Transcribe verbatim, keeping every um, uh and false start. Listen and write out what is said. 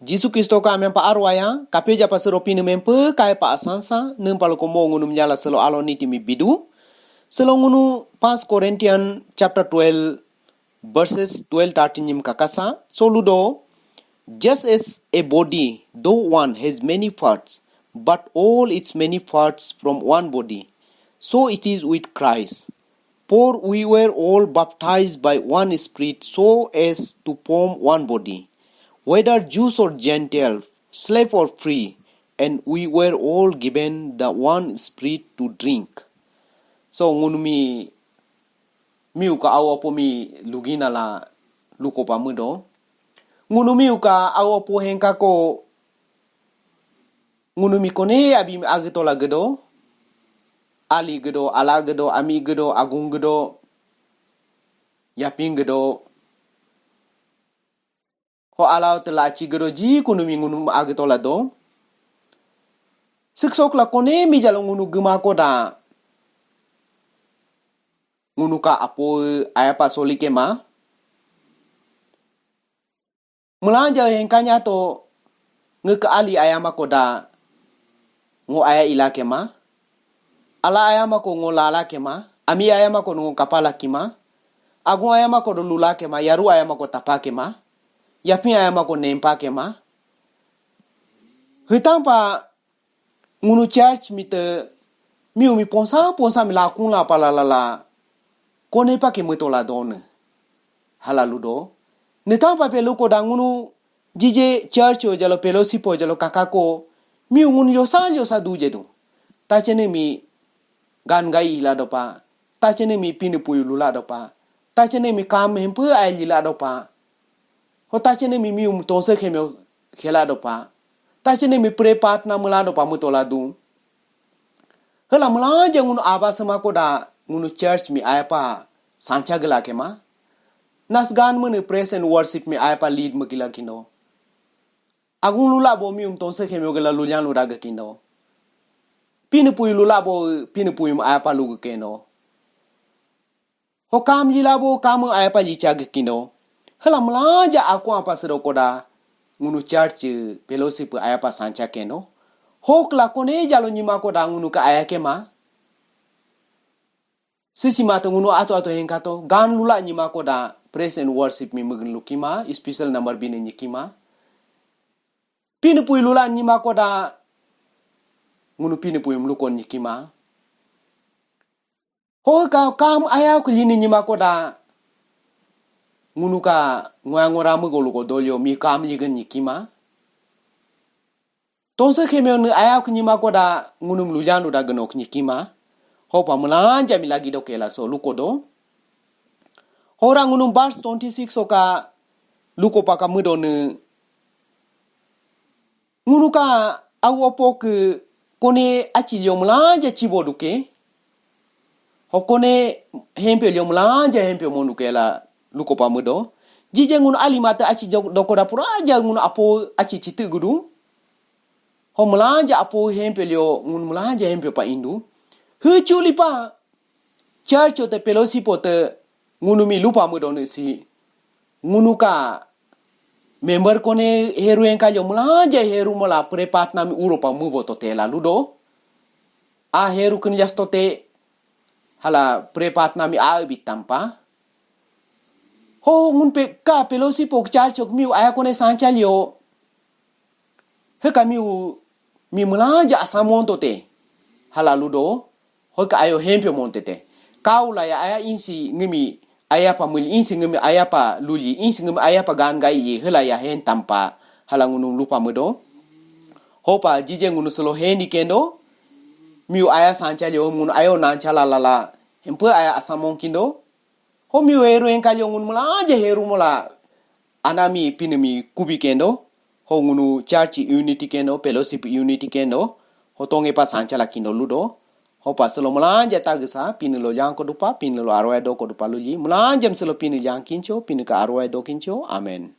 Jisu Kristo ka amempa arwaya, kapyo japa sero Pinii mempe kaya pa asansa, niimpa loko mo ngunumi jala selo alo niti mi bidu. Selo ngunu First Corinthians chapter twelve, verses twelve, thirteen nyim kakasa. So ludo, just as a body, though one, has many parts, but all its many parts from one body, so it is with Christ. For we were all baptized by one Spirit so as to form one body, whether Jews or Gentiles, slave or free, and we were all given the one Spirit to drink. So ngunumi miyu ka au apo mi lugina la luko pa miido. Ngunumi ka au apo henka ko ngunumi kone abi mi agitola gedo, ali gedo, ala gedo, ami gedo, agung gedo, yaping gedo, ho alau tela aci gedo ji kunumi ngunumi agitola do. Siksok la kone mi jalo ngunu gema koda. Ngunu ka apo ayapa soli kema. Miilanja hengkanya to ngiika ali ayama koda ngo aya ila kema. Ala ayama ko ngo lala kema. Ami ayama ko ngo kapala kima. Agung ayama ko do lula kema. Yaru ayama ko tapa kema. Yapin ayama ko nempa kema. Hitampa ngunu church mi te miyu mi ponsa ponsa mi la kun la pala la la. Kone pa ke miitola done. Hala ludo. Niitampa pe luko da ngunu jije church o jalo fellowship o jalo kakako miyu ngunu yosa yosa duje du. Tachene mi gan gai ila dopa. Tachene mi Pinii puyu lula dopa. Tachene mi kam hempe ai lila dopa. Ho tachene mi miyu mi tonse khemyo khela dopa. Tachene mi pre partner miila dopa miitola du. Hiila miilanja ngunu aba sema koda ngunu church mi ayapa sancha gela kema. Nas gan miinii praise and worship mi ayapa lead miigila kindo. Agung lula bo miyu mi tonse khemyo gela lulyan luda ga kindo. Pinii puyu lula bo Pinii puyu mi ayapa lugu kendo. Ho kam lila bo kam ayapa licha ga kindo. Hiila miilanja aku apa sedo koda ngunu church fellowship ayapa sancha kendo. Ho kla kone jalo nyima koda ngunu ka aya kema. Sisi mata ngunu ato ato henkato gan lula nyima koda praise and worship mi miigin lukima, special number bini nyikima. Pinii puyu lula nyima koda ngunu Pinii puyu mlukon nyikima. Ho ka kam aya kulini nyima koda ngunu ka ngwa ngora miigo luko dolyo mi kam ligin nyikima. Tonse khemyo nii aya kunyima koda ngunu mlujan luda genok nyikima. Hopa miilanja mi lagi do kela so luko do. Hora ngunu verse twenty-six oka luko pa ka miido nii. Ngunu ka au opo ke kone achi lyo miilanja chibo duke. Ho kone hempyo lyo miilanja hempyo mondu kela luko pa miido. Jije ngunu ali mata achi dokoda puraja ngunu apo achi chitii gudu. Ho miilanja apo hempyo lyo ngunu miilanja hempyo pa indu. Hiichuli pa church o te fellowship o te ngunu mi lupa miido nii si. Ngunu ka member kone heru enka lyo miilanja heru mola pre partner mi uro pa miibo to tela ludo. A heru kin jas to te hala pre partner mi a bitampa. Ho ngunu pe ka fellowship o church o miyu aya kone sancha lyo. Hiika miyu mi miilanja asamonto te. Hala ludo. Hoka ayo hempyo monte te. Kaula ya aya insi ngiimi aya pa miili, insi ngiimi aya pa luli, insi ngiimi aya pa gan gai ye, hiila ya hen tampa, hala ngunu lupa miido. Hopa jije ngunu selo hendi kendo. Miyu aya sancha lyo ngunu ayo nancha la la la. Hempe aya asamon kindo. Ho miyu heru enka lyo ngunu miilanja heru mola. Anami Pinii mi kubi kendo. Ho ngunu church unity kendo, fellowship unity kendo. Ho tonge pa sancha la kindo ludo. Hopa selo miilanja tagesa, Pinii lo yang ko dupa, Pinii lo arwai do ko dupa luji. Miilanja selo Pinii yang kincho, Pinii ka arwai do kincho. Amen.